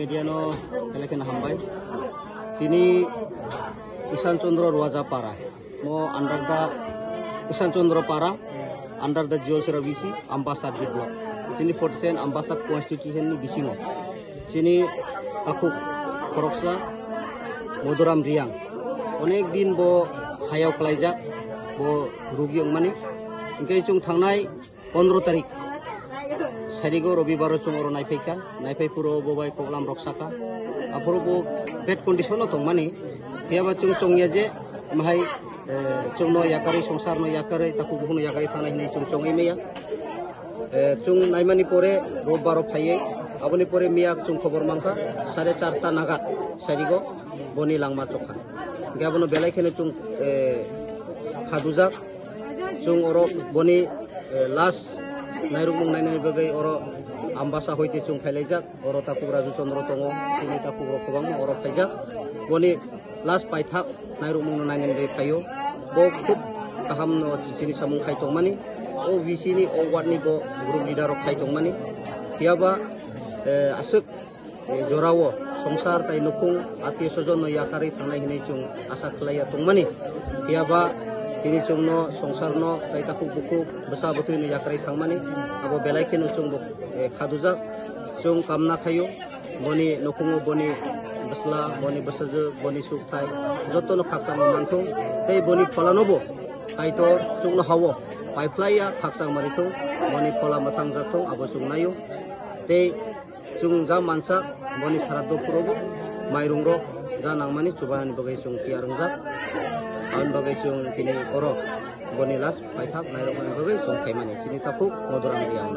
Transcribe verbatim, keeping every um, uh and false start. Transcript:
Diano belai kheno hambai. Tini Ishan Chandra Ruaja Para. Mo under the Ishan Chandra Para, under the Jiyosera B C, Ambasa D block. Chini forty-seven Ambasa constitution ni bisingo. Chini takhuk khoroksa Moduram Riang. Onek din bo hayao khlaijak, bo rugi wngmani. Hingke chwng thangnai pondro tarik sarigo robibaro chwng oro naiphaikha, naiphai phuro bo bai koklam rok sakha. Aphuru bo bad condition no tongmani, phiyaba chwng chongya je mahai, eh, chwngno yakarwi, songsarno yakarwi, takhuk bukhukno yakarwi thangnai hinwi chwng chongwi maya. Eh, chwng naimani pore robbaro phaiwi, aboni pore miya chwng khobor mankha sare charta nagat sarigo boni langma chokha. Hingke abono belai kheno chwng, eh, khadujak. Chwng oro boni, eh, last nairukmung nainani bagwi oro Ambasa hoite chwng phailaijak. Oro takhuk Raju Chandra tongo, chini takhuk rok kwbangma oro phaijak. Boni last paithak nairukmung no nainani bagwi phaio. Bo khub kaham no chini samung khai tongmani. O B C ni, o ward ni bo group leader rok khai tongmani. Phiyaba, eh, aswk eh, jorao songsar tai nukhung atio sojon no yakarwi thangnai hinwi chwng asa khlaiya tongmani. Phiyaba tini chwngno songsarno tai takhuk bukhuk bwsa bwtwi no yakarwi thangmani abo belai kheno chwng bo, eh, khadujak. Chwng kamna khaio boni nukhungo boni bwsla, boni bwsajwk, boni sukthai jotono khakchangma manthung tei boni pholano bo Kaitor chwngno hao paiphlaiya khakchangma rithung, boni phola mwthangjakthung abo chwng naio. Tei chwng ja mansa boni sara dophurogo mairungrok ja nangmani chubanani bagwi chwng tiyar wngjak. Aboni bagwi chwng tini oro boni last paithak nairokmani bagwi chwng phaimani chini takhuk Moduram Riang.